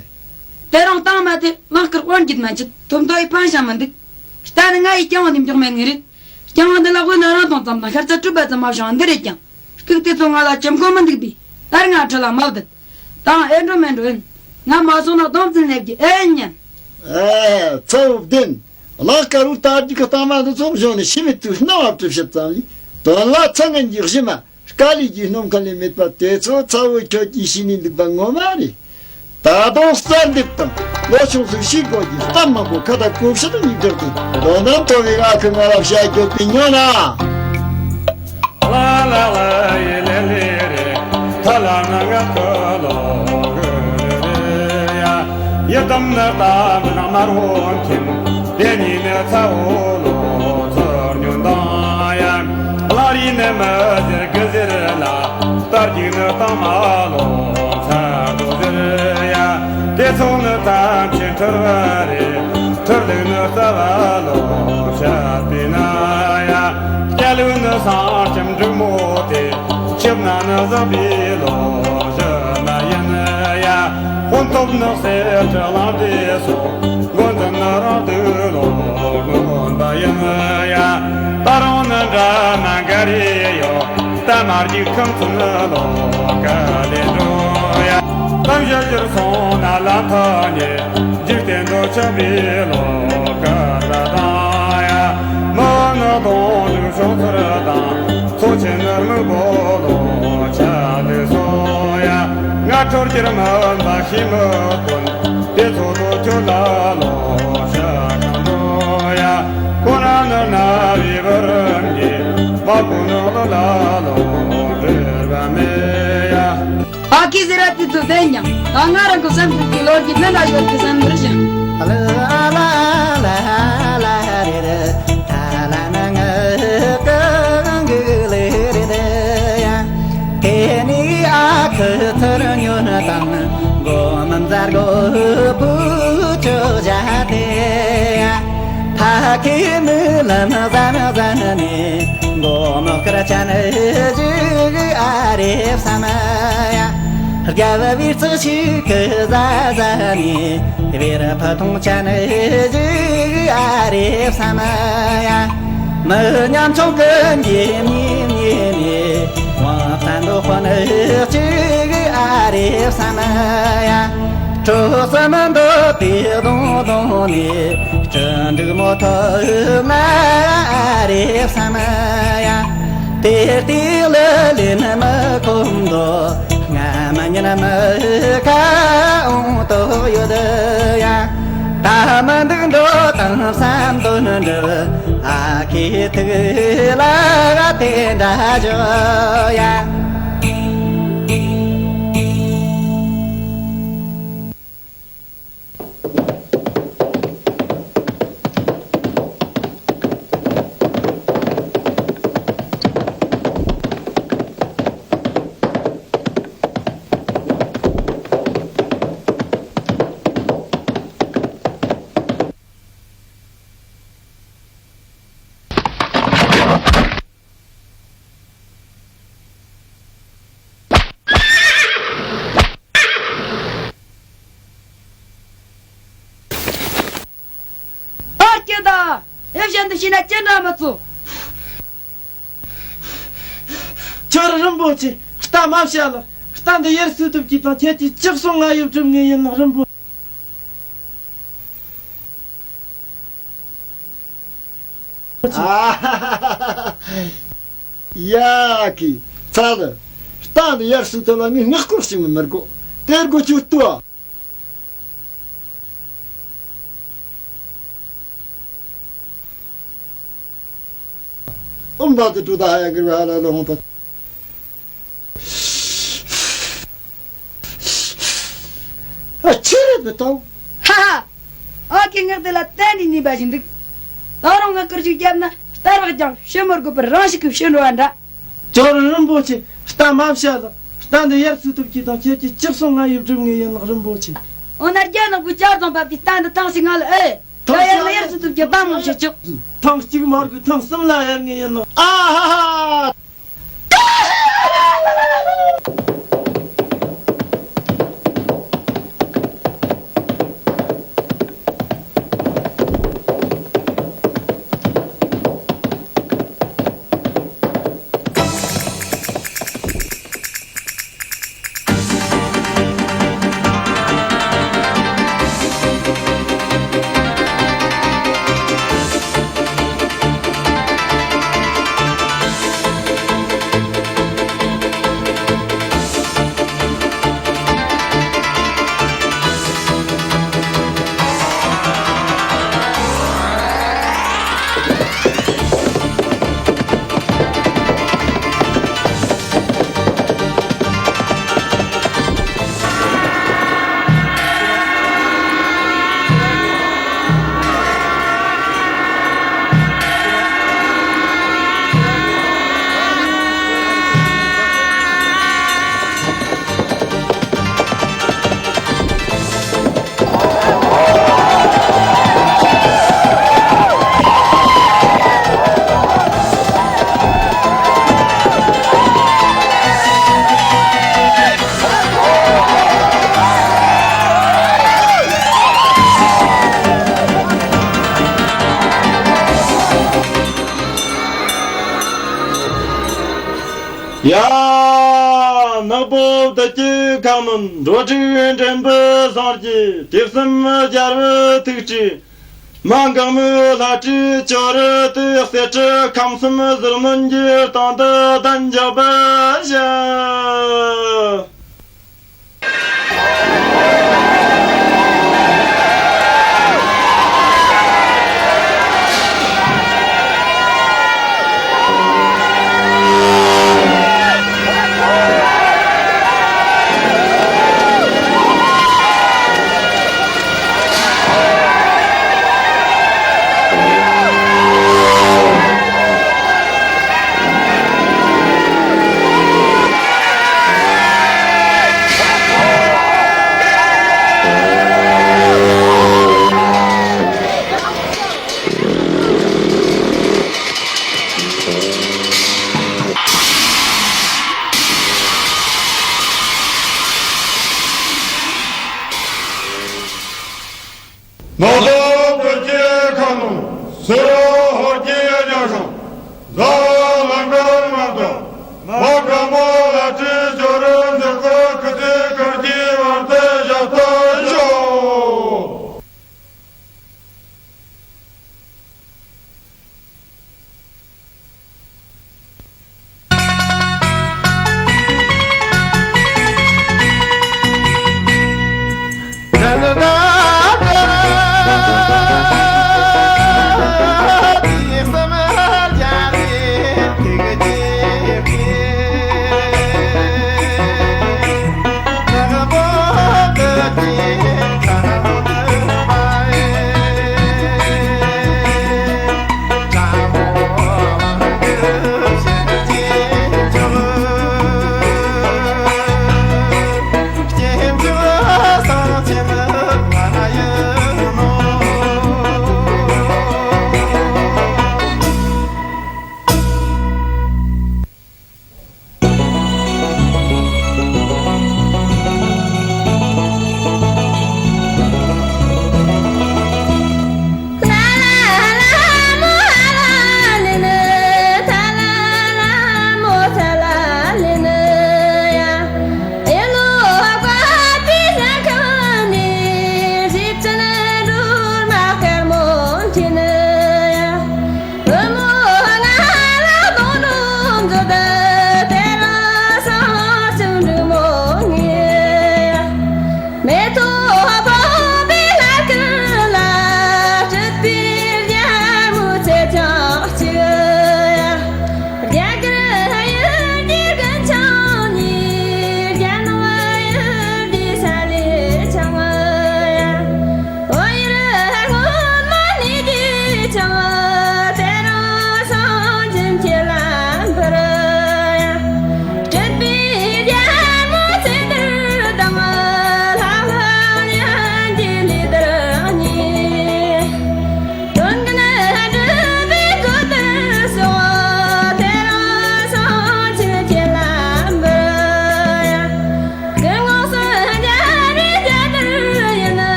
དེ་རང་བཏང་མ་དེ་མ་སྐར་དབང་གྱིས་མ་འཆད་ཐོབ་མདོ་ཡི་ཕན་ཞང་མི་འདུག་རྟ་ནི་ང་ཡི་རྐྱང་བ་ནི་མགྱོགས་མེད་ངེས་རེད། རྐྱང་བ་འདི་ལ་དབུས་ན་རང་དང་ཙམ་དང་ཤར་རྩ་གྲུབ་པ་ཙམ་མ་བྱུང་འདི་རེད་ཀྱང་། སྐུག་དེ་ཚོ་ང་ལ་ཅི་མཁོ་མི་འདུག་པས་ད་རེས་ང་ཁྲི་ལ་མ་བསྡད། དང་ཨེ་འགྲོ་མེད་འགྲོ་ཡིན། ང་མ་སོང་ན་སྡོམ་བརྩོན་ལེབ་ཀྱི་ཨེ་ཉན། ཨེ་ཚ་བོ་བདེན། གླང་དཀར་བོའི་རྟ་རྒྱུག་གི་རྟགས་མ་འདི་ཚོ་གཞུང་ནས་ཤི་མེད་དུས་སྣང་བ་བྲིས་བཤད་ཙམ་ཡིན། དོན་ལ་ཚ་ངན་གྱི་གཞི་མ་དཀའ་ལས་ཀྱི་སྣུམ་ཁ་ལས་མེད་པ་དེ་ཚོ་ཚ་བོ་ཁྱོད་ཀྱིས་ཤེས་ནས་འདུག་པ་ངོ་མ་རེད། ད་དུང་གསར་འདེབས་དང་ལོ་ཆུང་ཚོས་ཤེས་དགོས་ཀྱི་གཏམ་མང་པོ་ཁ་བརྡ་གོ་བཤད་ཉིག་སྒྲིལ་ཏེ་ལོ་ནམ་ཐོ་བའི་ཨ་ཁུ་ང་ལ་བཤད་རྒྱུ་དེ་ཉོ་ན། ལ་ལ་ལ་ཡི་ལེ་ལེ་རེ། ཐ་ལ་ན་ང་ཁ་ལོ་གི་རེ་ཡ། ཡི་དམ་ནི་ད་མི་ན་མ་རོ་ཁྱིམ། དེ་ཉིད་ནི་ཚ་བོ་ལོ་ཚོར་ཉོན་དང་ཡ། ལ་རི་ནི་མི་ཟེར་གི་ཟེར་ལ། རྟ་རྒྱུག་ནི་སྟག་མ་ལོ་ཚ་རྡོ་ཟེར་ཡ། དེ་ཚོ་ནི་ཐམས་ཅད་ཁྲིར་བ་རེད། ཁྲིར་ལུག་ནི་རྩ་བ་ལོ་བཤད་པས་ན་ཡ། སྐྱ་ལུག་ནི་སྲང་ལྕམ་འབྲུག་མོ་དེ། ཆིབས་ན་ནི་བཟང་པའི་ལོ་བཤད་མ་ཡིན་ཡ། དཔོན་སྟོབས་ནི་གསེར་ཁྲི་གླང་དེ་སོགས། མགོ་འཛིན་ནི་རང་དུ་ལོ་ནོན་པ་ཡིན་ཡ། ད་རུང་ནི་འདྲ་མ་འགའ་རེ་ཡོད། རྟ་མ་རྒྱུག་ཁམས་ཚུན་ལོ་ཀ་ལས་འགྲོ་ཡ། གཏམ་བཤད་ཕྱིར་སོང་ན་ལ་མཐའ་ཉེ། འཇིག་རྟེན་དུ་ཆགས་པའི་ལོ་ཀ་ལ་དང་ཡ། མི་ནི་དོང་ལུག་ཤོག་ཚུར་དང་། ཚོ་ཆེན་ནི་མི་བོ་ལོ་ཆ་ལུག་སོ་ཡ། ང་ཁྲོར་གྱུར་མ་འོན་པ་ཤི་མི་དཀོན། དེ་ཚོ་ལོ་ཁྱོད་ལ་ལོ་ཤ་གང་འགྲོ་ཡ། ཁོ་རང་ནི་ན་བའི་བུ་རམ་གྱི། མ་ཁོ་ནོ་ལོ་ལ་ལོ་འབྲེལ་བ་མེད་ཡ། ཨ་ཁི་ཟེར་ར་དེ་ཚོ་བདེན་ཀྱང་། ད་ང་རང་གི་བསམ་ཚུལ་གྱི་ལོ་རྒྱུས་ནི་འདྲ་ཡོད་ཀྱི་བསམ་པར་བྱུང་། ཨ་ལ་ཨ་ལ་ལ་ལ་རེ་རེ། ཐ་ལ་ན་ང་གང་གི་ལེ་རེ་རེ་ཡ། དེ་ནི་ཨ་ཁུ་ཚུར་ཉོན་དང་། མགོ་མི་མཛའ་མགོ་བུ་ཆུ་བྱ་དེ་ཡ། ཕ་ཁེ་མི་ལ་ན་ཟ་ན་ཟ་ན་ནི། མགོ་མི་ཀར་ཆ་ནི་ཞིག་ཨ་རེ་བསམ་ཡ། རྒྱལ་བའི་རྩི་ཤིག་གི་ཟ་ཟ་ནི། བེར་ཕ་ཐུང་ཆ་ནི་ཞིག་ཨ་རེ་བསམ་ཡ། མི་ཉམ་ཆུང་གི་ཉེ་མི་ཉེ་མི། དབང་བཙན་དུ་དཔོན་གཅིག་ཨ་རེ་བསམ་ཡ། གྲོ་སེམས་འདོད་པའི་གདོང་གདོང་ནས། སྤྲིན་འབྲུག་མོ་ཐོབ་ན་ཨ་རེ་བསམ་ཡ། དེ་ལྟའི་ལི་ལི་ནི་མི་ཁོམ་དོ། སྔ་མ་ཉིན་མི་ཁ་འོང་དོ་ཡོད་ཡ། ད་མི་འདུག་འགྲོ་དང་བསམ་དོན་འགྲུབ། ཨ་ཁུའི་ཐུགས་ལ་དེ་འདྲ་བརྗོད་ཡ། ཨ་ཀྱེ་ད། ཨེ་བཞིན་དུ་ཤི་ན་ཅི་འདྲ་མི་ཚོ། ཁྱོད་རིན་པོ་ཆེ། རྟ་མ་བྱ་ལགས། རྟ་འདི་ཡར་སུ་ཐུབ་ཀྱིས་དང་ཁྱེད་ཀྱིས་ཅི་གསུང་ང་ཡོད་སྒྲུབ་ངེས་ཡིན་ལགས་རིན་པོ་ཆེ། ཡ་ཀི་ཚ་ལ། རྟ་འདི་ཡར་སུ་ཐུབ་ལ་ངས་ངག་སྐོར་ཞིག་མི་མི་དགོ། དེར་དགོ་ཁྱོད་ལྟོས། ཨུམ་བ་དེ་ཏུ་ད་ཧ་ཡ་གི་བ་ཧ་ལ་ལ་ཧོང་པ། མི་གཏོང་། ཧ་ཧ། ཨ་ཁུའི་ངག་དེ་ལ་གཏན་ནས་ཉན་པ་ཞིག་འདུག་ད་རུང་ངས་སྐུར་ཞིག་བརྒྱབ་ན་རྟ་རག་ཀྱང་ཕྱི་མོ་རྒོད་པར་རང་ཞིག་གིས་ཕྱི་འགྲོ་བ་འདྲ། ཇོ་རུ་རིན་པོ་ཆེ། རྟ་མ་བཤད་ལགས། རྟ་འདི་ཡར་སུ་ཐུབ་ཀྱི་དང་ཁྱེད་ཀྱི་ཅི་གསུང་ང་ཡིས་སྒྲུབ་ངེས་ཡིན་ལགས། རིན་པོ་ཆེ། འོ་ན་རྒྱ་ནག་པོའི་ལྕགས་ཟམ་པ་དེའི་རྟ་འདི་ཐང་ཞིག་ང་ལ་ཨེ། ད་ཡར་ལ་ཡར་སུ་ཐུབ་ཀྱི་རྟ་མོ་བྱེད་ཆོག་ཐང་གཅིག་མ་དགོས། ཐང་གསུམ་ལ་ཡར་ངེས་ཡིན་ལགས། ཨ་ཧ་ཧ། ཡ། ནག་པོ་བདུད་ཀྱི་ཁ་གནོན། འགྲོ་དྲུག་འདྲེན་པའི་སངས་རྒྱས། དུས་གསུམ་རྒྱལ་བའི་ཐུགས་སྤྲུལ། མ་འགགས་མོའི་ལྷ་ཁྲིད་ཅོ་རི་ཏི། གསེར་ཁྲི་ཁམས་གསུམ་ཟིལ་གནོན་གྱི་སྟེང་དུ་གདན་འཇགས་པར་བྱ། ནོ་དོ་བོད་ཀྱི་ཁ་ནོ། སེ་རོ་ཧོར་གྱི་རྒྱ་ཤང་། ཟ་ལམ་ཀར་མ་དོ། མ་ག་མོ་ལ་ཏི་ཇོ་རུ་འཛི་ཀོ་ཁི་ཏི་ཀར་གྱི་བར་དུ་བཞག་ཏོ་ཞོ།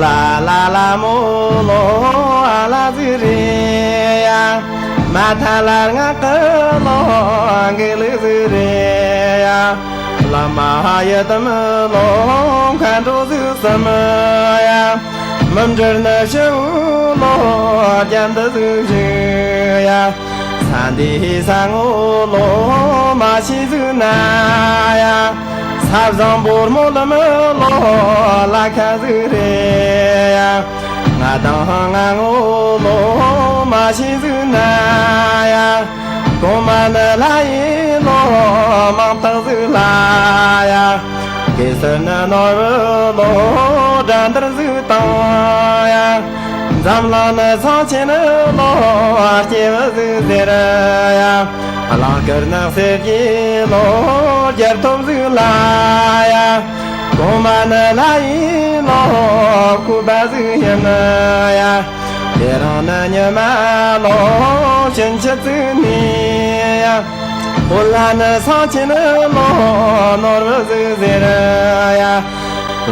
ལ་ལ་ལ་མོ་ལོ་ཨ་ལ་ཟིག་རེད་ཡ། མ་ཐ་ལ་ང་ཀི་ལོ་འགི་ལི་ཟིག་རེད་ཡ། ལ་མ་ཡི་དམ་ལོ་མཁའ་འགྲོ་ཟིག་གསུམ་ཡ། མི་འབྲལ་ནི་ཕྱི་བོ་ལོ་རྒྱ་འདི་ཟིག་བཞུགས་ཡ། ས་འདི་ས་ངོ་ལོ་མ་ཤི་ཟིག་ན་ཡ། ས་བཟང་བོར་མོ་ལ་མི་ལོ་ལ་ཁ་ཟིག་རེད་ཡ། ང་དང་ང་ངོ་ལོ་མ་ཤི་ཟིག་ན་ཡ། གོང་མ་ནི་ལྷ་ཡི་ལོ་མང་དག་ཟིག་ལ་ཡ། གེ་སར་ནི་ནོར་བུ་ལོ་དགྲ་འདུལ་ཟིག་དང་ཡ། འཛམ་གླིང་ནི་ཚངས་ཆེན་ནི་ལོ་སྐྱེས་བུ་ཟིག་ཟེར་ཡ། གླང་དཀར་ནག་གསེར་གྱི་ལོ་རྒྱལ་ཐོབ་ཟིག་ལ་ཡ། གོང་མ་ནི་ལྷ་ཡི་ལོ་སྐུ་པ་ཟིག་ཡིན་ཡ། དེ་རིང་ནི་ཉི་མ་ལོ་ཕྱིན་ཆད་ཟིག་ནི་ཡ། ཧོ་ལ་ནི་ས་ཆེན་ནི་ལོ་ནོར་བུ་ཟིག་ཟེར་ཡ།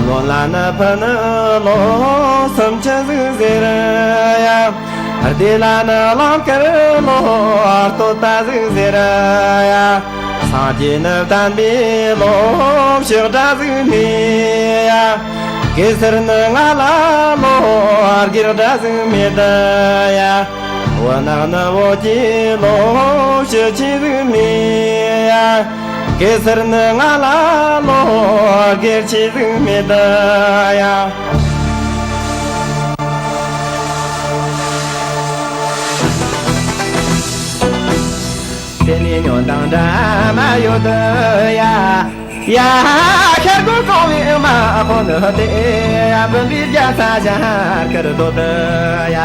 ལོ་ལ་ནི་ཕུ་ནི་ལོ་སུམ་ཅུ་ཟིག་ཟེར་ཡ། སྡེ་ལ་ནི་གླང་དཀར་ལོ་སྟོད་པ་ཟིག་ཟེར་ཡ། སངས་རྒྱས་ནི་བསྟན་པའི་ལོ་ཕྱག་དྲ་ཟིག་ནི་ཡ། གེ་སར་ནི་ང་ལ་ལོ་སྒེར་དྲ་ཟིག་མེད་ཡ། བུ་ནག་ནི་བོད་ཀྱི་ལོ་ཕྱི་ཆི་ཟིག་ནི་ཡ། གེ་སར་ནི་ང་ལ་ལོ་སྒེར་ཆི་ཟིག་མེད་ཡ། དེ་ནི་ཉོན་དང་འདྲ་མ་ཡོད་ཡ། ཡ། ཤར་སྒོ་གྲོང་བའི་དམག་དཔོན་དེ་ཡ། འབུམ་པའི་རྒྱལ་ས་ཤར་དཀར་སྟོད་ཡ།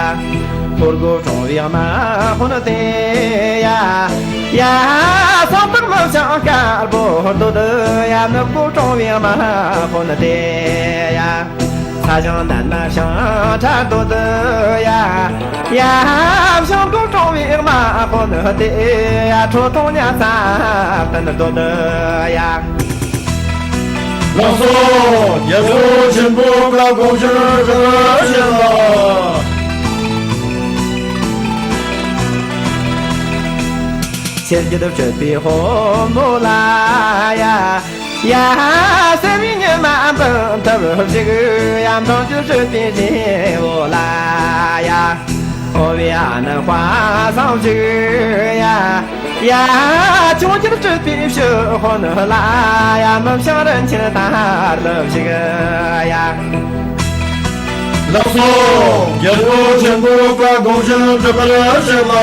ཧོར་སྒོ་གྲོང་བའི་དམག་དཔོན་དེ་ཡ། ཡ། སང་ཕོད་མི་བྱང་དཀར་པོ་སྟོད་ཡ། ནུབ་སྒོ་གྲོང་བའི་དམག་དཔོན་དེ་ཡ། ས་ཞིང་ནན་མ་ཤང་ཁྲ་སྟོད་ཡ། ཡ། བྱང་སྒོ་གྲོང་བའི་དམག་དཔོན་དེ་ཡ། ཁྲོ་ཐུང་ཉ་ཚ་བསྟན་སྟོད་ཡ། ལགས་སོ། རྒྱལ་པོ་ཆེན་པོ་བཀའ་དགོངས་ཞུ་རོགས་ཞུ་ལགས། ཆེར་འགྱུར་སྤྱོད་པའི་ཕོ་མོ་ལ་ཡ། ཡ། སེར་བའི་ཉི་མ་འབུམ་ཐུབ་བཞུགས་ཡ། མཐོང་གྱུར་སྤྱོད་པའི་རི་བོ་ལ་ཡ། ཨོ་བའི་ཨ་ནི་དཔའ་བཟང་བཞུགས་ཡ། ཡ། ཆུང་ཆུང་སྤྲུལ་པའི་ཕྱུག་པོ་ནི་ལ་ཡ། མི་བྱང་རིན་ཆེན་དར་ལ་བཞུགས་ཡ། ལགས་སོ། རྒྱལ་པོ་ཆེན་པོ་བཀའ་དགོངས་བཞིན་སྒྲུབ་པར་བྱེད་ལ།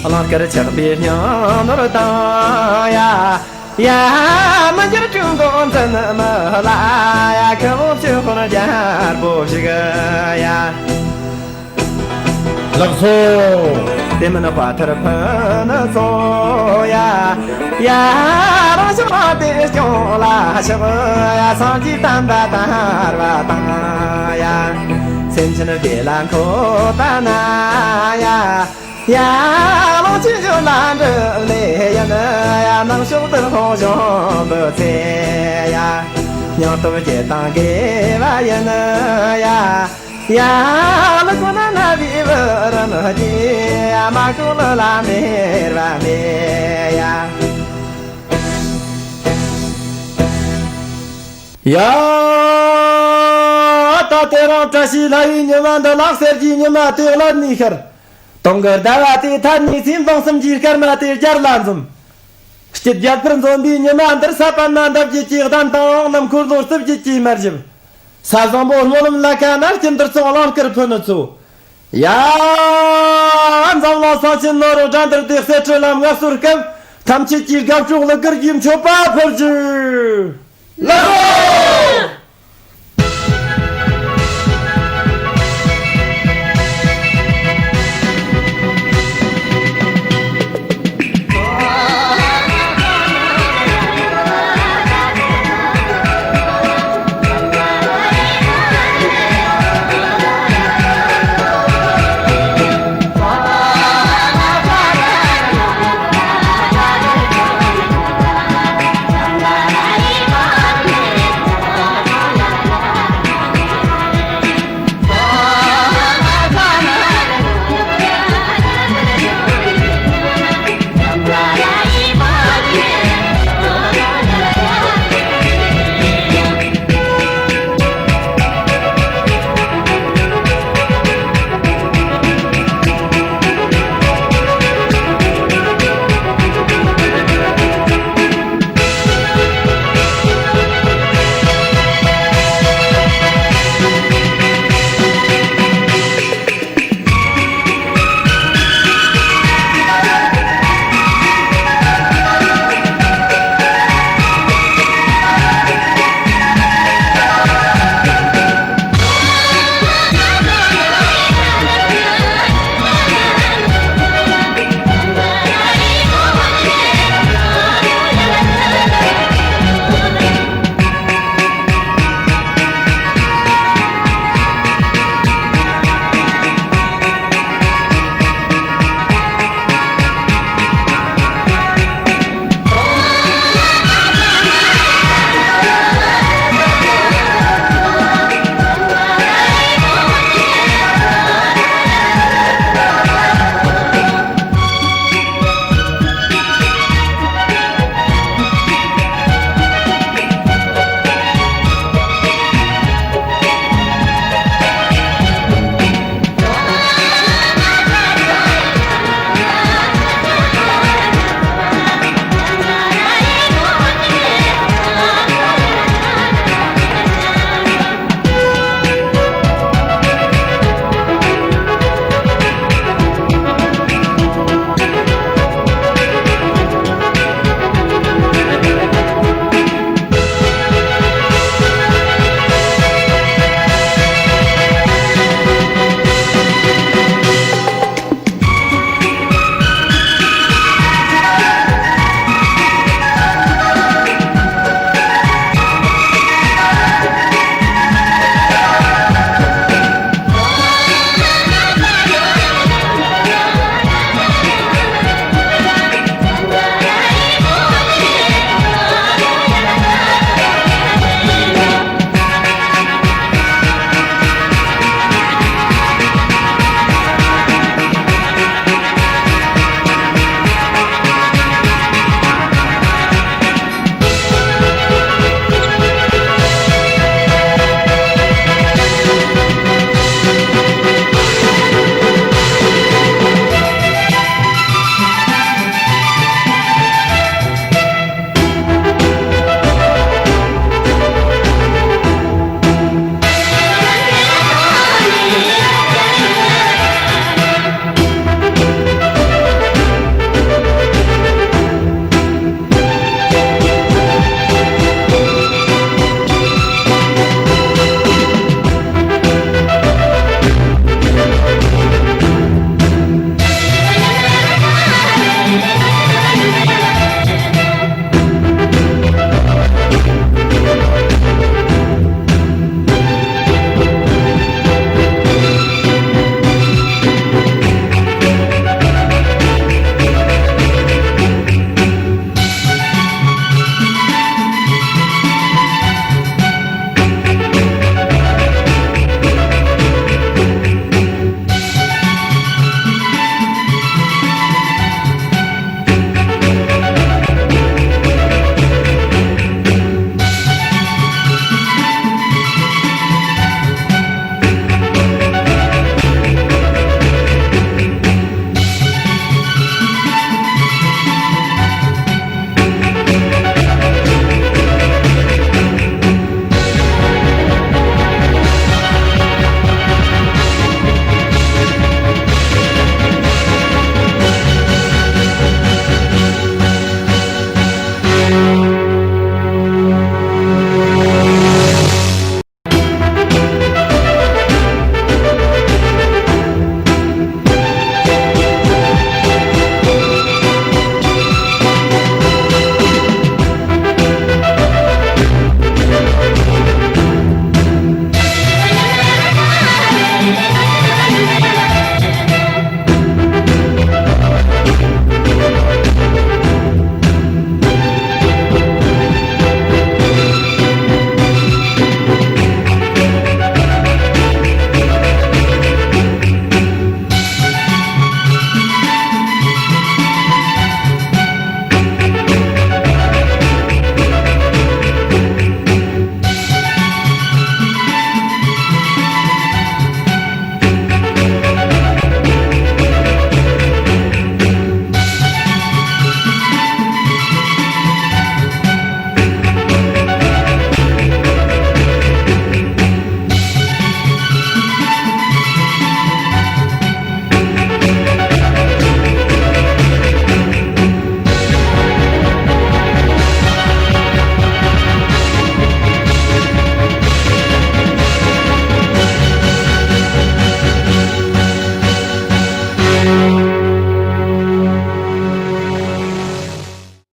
གླང་དཀར་ཆགས་པའི་སྙིང་ནོར་དང་ཡ། ཡ། མི་འགྱུར་སྤྲུལ་སྐུ་འཛིན་མི་ལ་ཡ། ཁུ་བོ་ཕྱུག་པོ་རྒྱལ་པོ་ཞིག་ཡ། ལགས་སོ། དེ་མིན་དཔའ་ཐར་ཕུ་ནུ་ཚོ་ཡ། ཡ། རང་བྱུང་དེ་སྐྱོང་ལ་ཕྱག་ཡ། སངས་རྒྱས་བསྟན་པ་དར་བ་དང་ཡ། སེམས་ཅན་བདེ་ལ་འཁོད་པ་ན་ཡ། ཡ། གླང་ཆེན་གཞོན་ལ་འགྲུབ་ལེ་ཡིན་ཡ། ནང་ཕྱོགས་དུ་ལྷོང་གཞོན་པོ་ཚེ་ཡ། སྙིང་སྟོབས་བསྐྱེད་དང་དགེ་བ་ཡིན་ཡ། ཡ། ལུ་གུ་ན་ན་བི་བུ་རམ་ཧ་ཏི་ཡ། མ་ཀུ་ལུ་ལ་མེར་བ་མེ་ཡ། ཡ། ད་དེ་རིང་བཀྲ་ཤིས་ལྷ་ཡི་ཉི་མ་འདི་ལགས། གསེར་གྱི་ཉི་མ་དེ་ལ་ནི་ཤར། དུང་གི་ཟླ་བ་དེ་ཐར་ནས་སེམས་དང་སེམས་ཀྱི་སྐར་མ་དེ་རྒྱར་ལ་འཛོམས། སྐྱིད་རྒྱལ་ཕུར་འཛོམས་པའི་ཉི་མ་འདིར་ས་པཎ་ན་འདབ་བརྒྱད་ཀྱི་གདན་དང་། ནམ་འཁོར་ལོ་རྩིབས་བརྒྱད་ཀྱི་དམར་ཞབས། ས་བཟང་པོ་སྨོན་ལམ་ལ་ཁ་ན་སྐྱིད་འདིར་སོང་གླང་དཀར་ཕུ་ནུ་ཚོ། ཡ། འཛམ་གླིང་ས་ཆེན་ནོར་བུ་དགྲ་འདུལ་དེ་གསེར་ཁྲི་ལམ་ངལ་གསོ་སྐབས། ཐམས་ཅད་ཀྱི་དགའ་སྤྲོ་གླུ་གར་གྱི་མཆོད་པ་ཕུལ་རྒྱུ། ལགས་སོ།